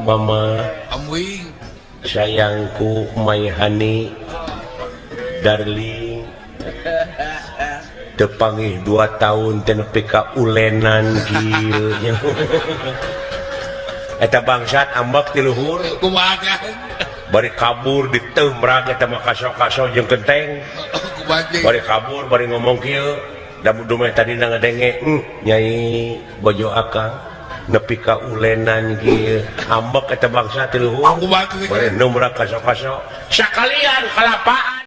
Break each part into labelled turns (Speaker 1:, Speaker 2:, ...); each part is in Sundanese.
Speaker 1: mama
Speaker 2: amwing
Speaker 1: sayangku my honey darling tepangih 2 tahun teh nepi ka ulenan kieu. Eta bangsat ambak ti luhur
Speaker 2: kumaha kan
Speaker 1: bari kabur ditembrak eta mah kaso-kaso jeung kenteng. Bari kabur bari ngomong kieu da dumeh tadi ngadenge nyai bojo akang nepi ka ulenan kieu ambek eta bangsa ti luhur bari numbrak kaso-kaso sakalian kalapaan.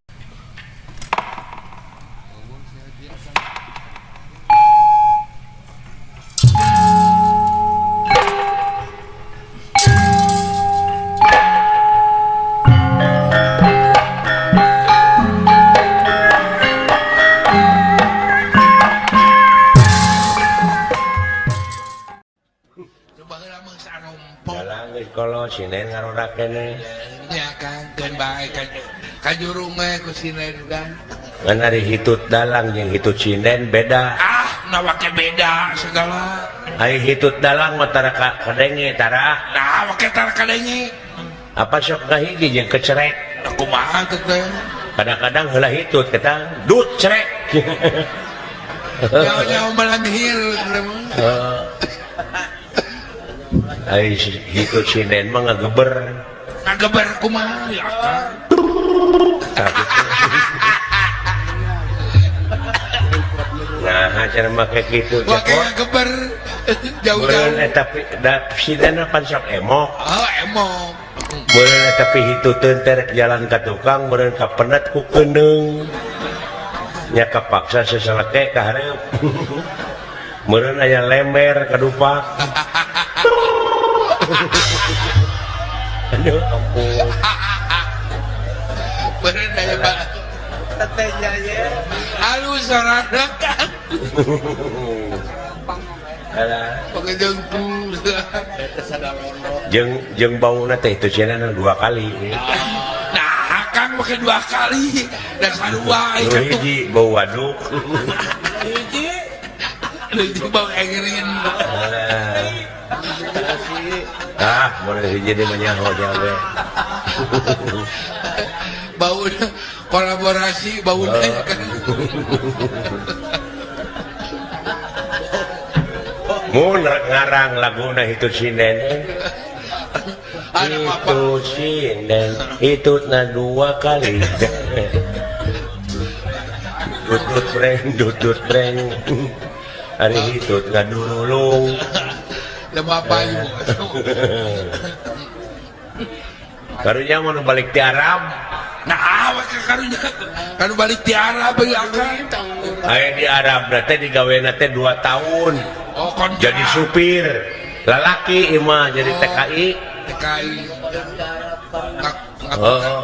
Speaker 1: Kalau sinen ngarodak keneh
Speaker 2: nya Kang keun bae kajurung we ku sinen kan.
Speaker 1: Ngan ari hitut dalang jeung hitut sinen beda.
Speaker 2: Ah, na wake beda segala.
Speaker 1: Ari hitut dalang mah tara kadenge tara.
Speaker 2: Nah, wake tara kadenge.
Speaker 1: Apa sok ngahiji jeung kecerek?
Speaker 2: Kumaha teh?
Speaker 1: Kadang-kadang heula hitut ketang dut cerek.
Speaker 2: Nyawa-nyawa malamhir.
Speaker 1: Heeh. Ai hitut sinen mah ngageber.
Speaker 2: Ngageber kumaha ya Kang?
Speaker 1: Nah, cara make kitu
Speaker 2: make ngageber jauh-jauh.
Speaker 1: Eta da sinen pan sok emok.
Speaker 2: Oh, emok.
Speaker 1: Meureun eta pihituteun teh rek jalan ka tukang, meureun kapenet ku keuneung. Nya kapaksa sasaleke ka hareup. Meureun aya lember kadupak. Aduh ampun.
Speaker 2: Bener aya Pak.
Speaker 3: Tetenya ye.
Speaker 2: Halus sorana kan.
Speaker 1: Alah.
Speaker 2: Pangejeng
Speaker 1: jeung jeung bauna teh itu cenah 2 kali.
Speaker 2: Nah, Kang make 2 kali. Dan sarua
Speaker 1: ieu hiji bau waduk.
Speaker 2: Hiji. Hiji bau engerin.
Speaker 1: Ah, boleh hiji di menyaho jawe.
Speaker 2: Bau kolaborasi bau kan.
Speaker 1: Mun ngarang laguna itu sinen. Itu sinen, itu na 2 kali. Dutut breng, dutut breng. Ari hitut ngadurulung.
Speaker 2: Lemah payu.
Speaker 1: Karunya mau balik ti Arab.
Speaker 2: Nah, awak karunya kan balik ti Arab ya kan.
Speaker 1: Aya di Arab teh digawena teh 2 tahun.
Speaker 2: Oh, kontrak.
Speaker 1: Jadi supir. Lalaki imah jadi TKI.
Speaker 2: TKI.
Speaker 1: Oh,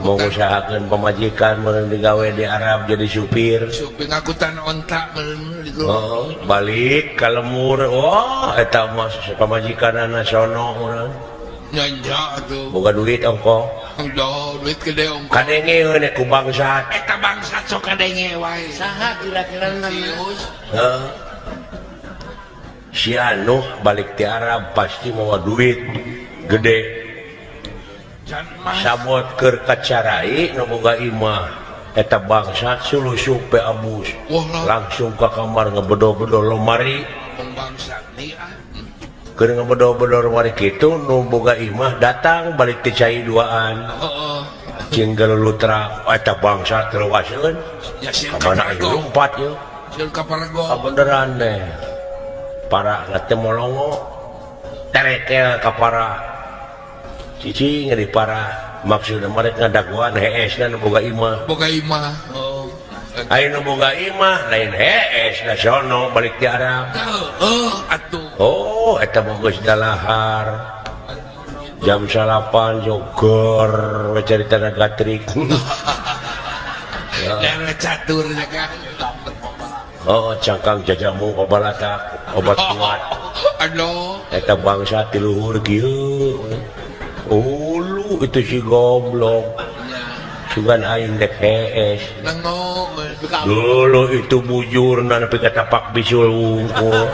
Speaker 1: mau usahakeun pamajikan meureun digawe di Arab jadi supir.
Speaker 2: Supir ngakutan onta meureun gitu.
Speaker 1: Oh, balik ka lemur. Wah, eta mah pamajikanana sono meureun.
Speaker 2: Nya atuh.
Speaker 1: Boga duit ongko.
Speaker 2: Udah, duit gede ongko.
Speaker 1: Kadenge we ku bangsat.
Speaker 2: Eta bangsat sok kadenge wae.
Speaker 3: Saha kira-kira
Speaker 1: Heeh. Si Anu balik ti Arab pasti mawa duit gede. Sabot keur kacarai nu boga imah eta bangsat sulusup pe abus. Langsung ka kamar ngebedo-bedo lemari.
Speaker 2: Bangsat nih ah.
Speaker 1: Keur ngebedo-bedo lemari kitu nu boga imah datang balik ti cai duaan.
Speaker 2: Heeh.
Speaker 1: Jeung galulutra eta bangsat leuwaseun.
Speaker 2: Ya
Speaker 1: Ka mana aya lompat yeuh.
Speaker 2: Sieun ka parego.
Speaker 1: Kabeneran deh. Para teh molongo terekel ka para cicing di para maksudna mereka ngadaguan hees na nu boga imah.
Speaker 2: Boga imah. Oh.
Speaker 1: Aya nu boga imah lain hees na sono balik ti Arab.
Speaker 2: Heeh, atuh.
Speaker 1: Oh, eta mah geus dalahar. Jam 9 jogor we carita gatrik.
Speaker 2: Ya catur nya kan.
Speaker 1: Oh, cangkang jajamu pabalatak obat kuat.
Speaker 2: Aduh.
Speaker 1: Eta bangsa ti luhur kieu. Ulu itu si goblok. Sugan aing dek hees. Dulu itu bujurna nepi ka tapak bisul wungkul.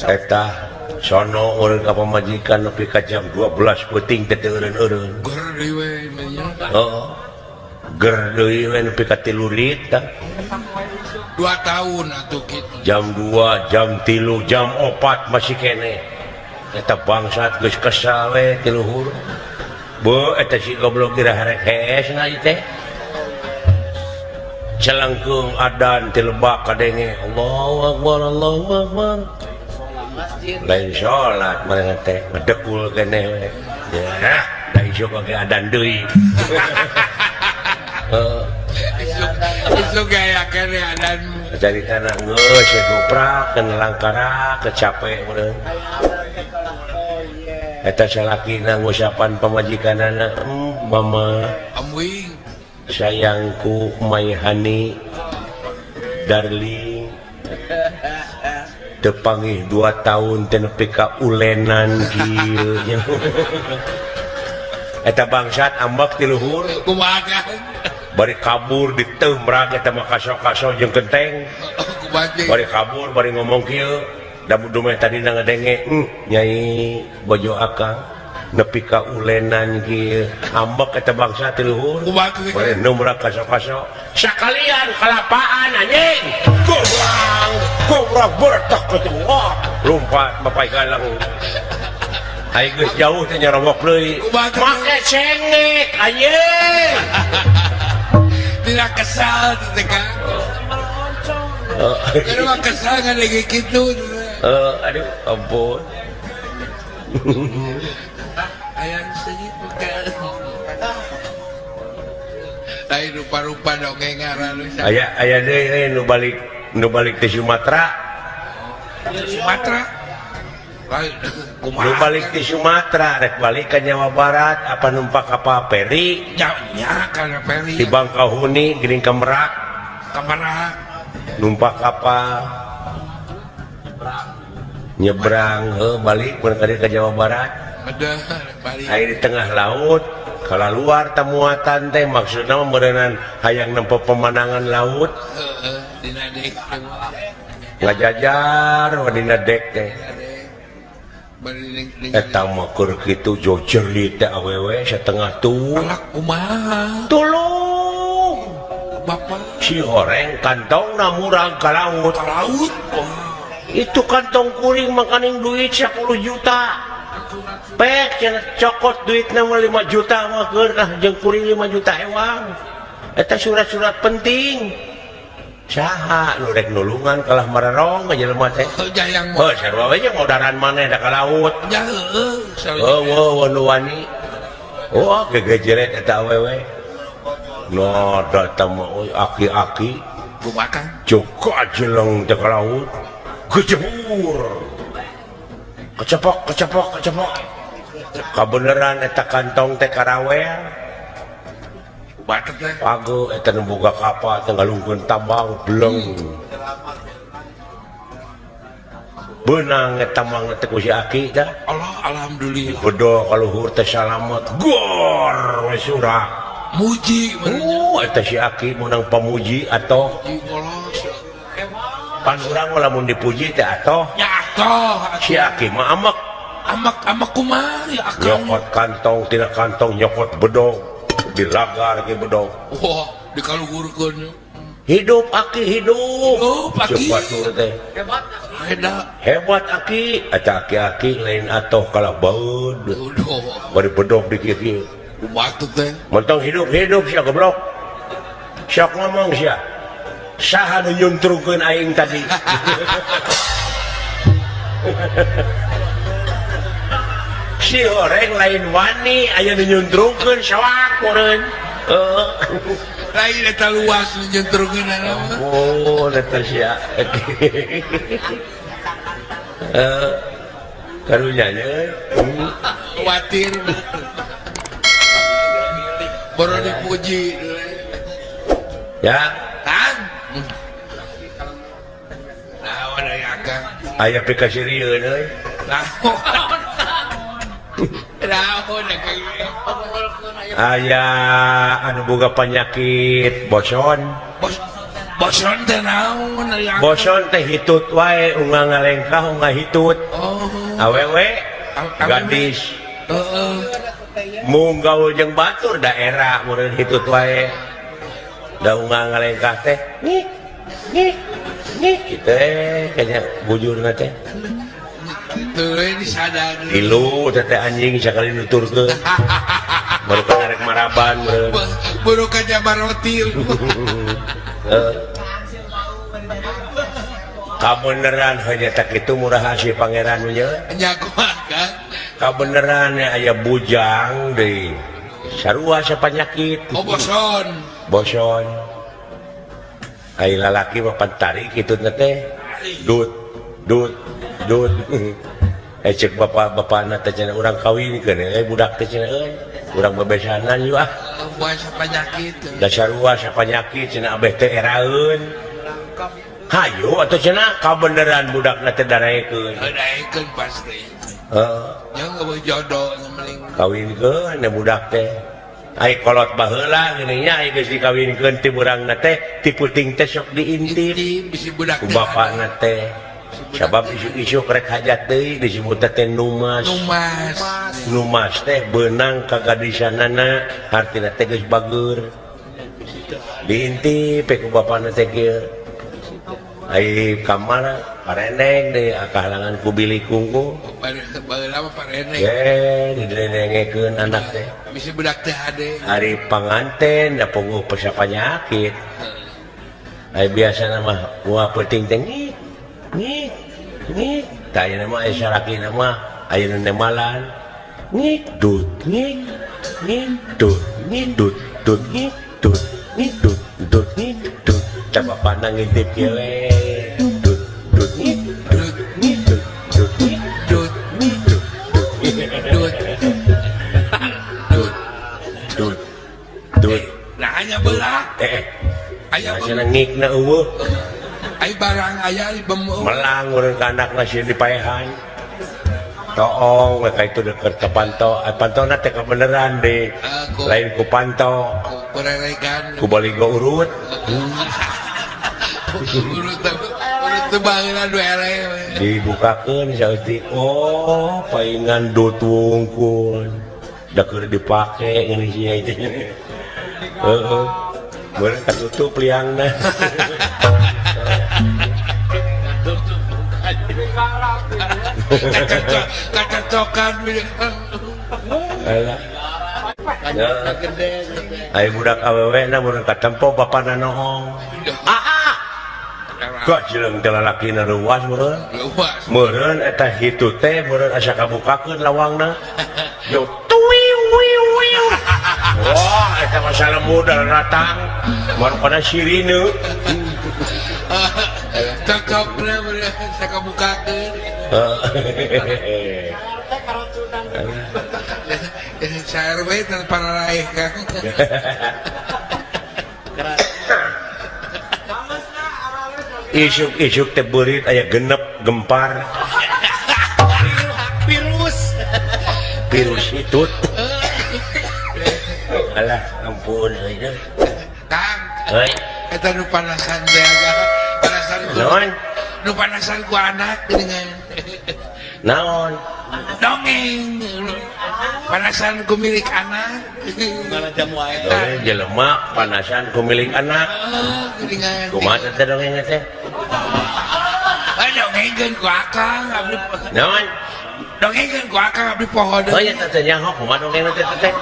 Speaker 1: Eta sono urang ka pamajikan nepi ka jam 12 peuting teh teu eureun-eureun.
Speaker 2: Ger deui we nya.
Speaker 1: Heeh. Ger deui we nepi ka 3 rit tah.
Speaker 2: 2 tahun atuh kitu.
Speaker 1: Jam 2, jam 3, jam 4 masih keneh. Eta bangsat geus kesal we ti luhur. Beuh eta si goblok kira harek hees na ieu teh. Celengkeung adan ti lebak kadenge. Allahu akbar, Allahu akbar. Lain salat manehna teh ngedekul keneh we. Ya, da isuk oge adan deui. Heeh.
Speaker 2: Isuk gaya keneh adan.
Speaker 1: Cari tanah geus goprak kana langkara kecape meureun. Eta salakina ngusapan pamajikanana, mama
Speaker 2: amwing
Speaker 1: sayangku my honey darling tepangih 2 tahun teh nepi ka ulenan kieu. Eta bangsat ambek ti luhur
Speaker 2: kumaha kan
Speaker 1: bari kabur ditembrak eta mah kaso-kaso jeung kenteng. Bari kabur bari ngomong kieu da dumeh tadi ngadenge nyai bojo akang nepi ka ulenan kieu ambek eta bangsa ti luhur bari numbrak kaso-kaso sakalian kalapaan anjing gobrang gobrang bertak ketua lompat bapai galang aing geus jauh teh nyarobok deui make cengek anjing.
Speaker 2: Tidak kesal teh Kang. Kada mah kesal ngadenge kitu.
Speaker 1: Aduh ampun.
Speaker 2: Aya segitu kan. Lain rupa-rupa dongeng ngaran.
Speaker 1: Aya aya deui nu balik ti Sumatera.
Speaker 2: Sumatera.
Speaker 1: Nu balik ti Sumatera rek balik ka Jawa Barat apa numpak kapal peri?
Speaker 2: Nya kana peri.
Speaker 1: Di Bangkahuni geuning ka Merak.
Speaker 2: Ka Merak.
Speaker 1: Numpak kapal nyebrang heuh balik mun ka Jawa Barat. Aya di tengah laut kalaluar tamuatan teh maksudna meureunnan hayang nempo pemandangan laut.
Speaker 2: Heeh, dina dek
Speaker 1: ngajajar dina dek teh. Eta mah keur kitu jojerit teh awewe setengah tuh.
Speaker 2: Alak kumaha?
Speaker 1: Tolong.
Speaker 2: Bapak
Speaker 1: si horeng kantongna murag ka laut.
Speaker 2: Ka laut.
Speaker 1: Itu kantong kuring makaning duit 10 juta. Pek cenah cokot duitna mah 5 juta mah keur lah jeung kuring 5 juta ewang. Eta surat-surat penting. Saha nu rek nulungan kalah mararong ka jelema teh.
Speaker 2: Jayang
Speaker 1: heuh sarua we jeung modaran maneh da ka laut.
Speaker 2: Nya heueuh
Speaker 1: sarua. Heueuh nu wani. Oh gegejeret eta awewe. No datang mah aki-aki
Speaker 2: kumaha
Speaker 1: joko jeleng teh ka laut. Kecebur. Kecepok kecepok kecepok. Kabeneran eta kantong teh karawel. Pago eta nu boga kapal teh ngalungkeun tambang bleng. Beunang eta mah teh ku si aki tah.
Speaker 2: Allah alhamdulillah.
Speaker 1: Bedo ka luhur teh salamet. Gor we surah.
Speaker 2: Muji
Speaker 1: oh eta si aki meunang pamuji atoh. Pan urang mah lamun dipuji teh atoh.
Speaker 2: Ya atoh.
Speaker 1: Si aki mah amek.
Speaker 2: Amek amek kumaha ya akang.
Speaker 1: Nyokot kantong tina kantong nyokot bedog. Dilagar ke bedog.
Speaker 2: Wah, dikaluhurkeun.
Speaker 1: Hidup aki hidup.
Speaker 2: Hidup aki.
Speaker 1: Batur teh.
Speaker 2: Hebat.
Speaker 1: Hebat aki. Eta aki-aki lain atoh kalah baeud. Bari bedog di kieu-kieu.
Speaker 2: Kumaha teh?
Speaker 1: Mentong hidup-hidup sia goblok. Sok ngomong sia. Saha nu nyuntrungkeun aing tadi? Si horeng lain wani aya nu nyuntrungkeun soak meureun. Heeh.
Speaker 2: Lain eta luas nu nyuntrungkeun mah.
Speaker 1: Oh, eta sia. Karunya nya.
Speaker 2: Kuatir. Baru dipuji.
Speaker 1: Ya.
Speaker 2: Kan. Naon aya akang?
Speaker 1: Aya pikasirieun euy.
Speaker 2: Naon? Naon akang?
Speaker 1: Aya anu boga penyakit boson.
Speaker 2: Boson teh naon ari akang?
Speaker 1: Boson teh hitut wae unggal ngalengkah unggal hitut.
Speaker 2: Oh.
Speaker 1: Awewe gadis.
Speaker 2: Heeh.
Speaker 1: Mung gaul jeung batur daerah meureun hitut wae. Da unggal ngalengkah teh nih nih nih kitu kayaknya bujurna teh.
Speaker 2: Teu disadar.
Speaker 1: Ilu teh anjing sakali nuturkeun. Baru kan arek maraban meureun.
Speaker 2: Buru ka jamarotil.
Speaker 1: Kabeneran hanya tak itu murah si pangeran nya.
Speaker 2: Nya kumaha Kang?
Speaker 1: Kabeneran aya bujang deui. Sarua sapanyakit.
Speaker 2: Oh boson.
Speaker 1: Boson. Ai lalaki mah pantarik kitu teh. Dut dut dut. Cek bapak-bapakna teh cenah urang kawinkeun budak teh cenah euy. Urang bebesanan yeuh ah.
Speaker 2: Buah sapanyakit.
Speaker 1: Da sarua sapanyakit cenah abeh teh eraeun. Hayu atuh cenah kabeneran budakna teh daraekeun.
Speaker 2: Daraekeun pasti.
Speaker 1: Heeh.
Speaker 2: Nya geus jodoh meling.
Speaker 1: Kawinkeun budak teh. Ai kolot baheula geuning nya ai geus dikawinkeun ti burangna teh ti puting teh sok diintip.
Speaker 2: Bisi budak
Speaker 1: ku bapakna teh. Sabab isuk-isuk rek hajat deui disebut teh numas.
Speaker 2: Numas.
Speaker 1: Numas teh beunang ka gadisanana hartina teh geus bageur. Diintip ku bapakna teh kieu. Ai kamar pareneng deui kahalangan ku bilik kungku.
Speaker 2: Baheula mah pareneng.
Speaker 1: Ye didenengekeun anak teh.
Speaker 2: Bisi budak teh hade.
Speaker 1: Ari panganten da punguh panyakit. Ai biasana mah uah peuting teh ngik ngik ngik. Tah ayeuna mah aya salakina mah aya nu nemalan. Ngik dut ngik ngik dut ngik dut dut ngik dut ngik dut dut ngik dut. Tah bapana ngintip kieu we. Dut dut ngik dut ngik dut dut ngik
Speaker 2: dut
Speaker 1: ngik dut
Speaker 2: dut
Speaker 1: dut dut dut.
Speaker 2: Nah hanya belah. Aya
Speaker 1: cenah ngikna eueuh.
Speaker 2: Ai barang aya bemu.
Speaker 1: Melang urang ka anakna sieun dipaehan. Toong we ka itu deukeut ka panto. Ai pantona teh kabeneran deui. Lain ku panto.
Speaker 2: Ku kureregan.
Speaker 1: Ku baligo urut.
Speaker 2: Urut teh baheula du eleh we.
Speaker 1: Dibukakeun saeutik. Oh, paingan dut wungkul. Da keur dipake ngeun sia itu. Heeh. Beurang katutup liangna.
Speaker 2: Kacocokan.
Speaker 1: Alah. Ai budak awewe na mun katempo bapana nohong. Ah. Kok jeleng teh lalakina ruas meureun. Meureun eta hitu teh meureun asa kabukakeun lawangna. Yo tuwiu wiu wiu. Wah, eta masalah modal ratang. Marukana sirine.
Speaker 2: Cocokna meureun asa kabukakeun. Cair we tanpa raih Kang.
Speaker 1: Isuk-isuk teh beurit aya genep gempar.
Speaker 3: Virus.
Speaker 1: Virus hitut. Alah, ampun euy.
Speaker 2: Kang.
Speaker 1: Heuy.
Speaker 2: Eta nu panasan teh panasan ku.
Speaker 1: Naon?
Speaker 2: Nu panasan ku anak geuningan.
Speaker 1: Naon?
Speaker 2: Dongeng. Panasan ku milik anak.
Speaker 1: Dongeng jelema panasan ku milik anak.
Speaker 2: Geuningan.
Speaker 1: Kumaha teh dongeng teh?
Speaker 2: Dongengkeun ku akang abdi.
Speaker 1: Naon?
Speaker 2: Dongengkeun ku akang abdi poho deui.
Speaker 1: Oh nya teh nyaho kumaha dongeng teh teh?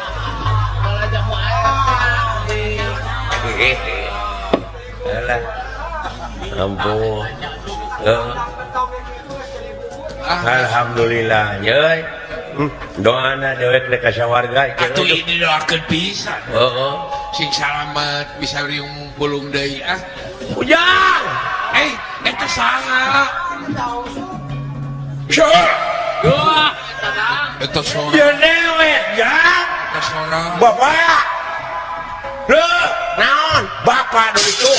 Speaker 1: Alah. Ampun. Alhamdulillah yeuy. Doana dewek rek ka sawarga
Speaker 2: atuh ieu didoakeun pisan.
Speaker 1: Heeh.
Speaker 2: Sing salamet bisa riung pulung deui ah.
Speaker 1: Ujang.
Speaker 2: Eta saha?
Speaker 1: Wah,
Speaker 2: eta sora.
Speaker 1: Ieu dewek, Jang.
Speaker 2: Eta sora.
Speaker 1: Bapak. Leuh, naon? Bapak nu itu.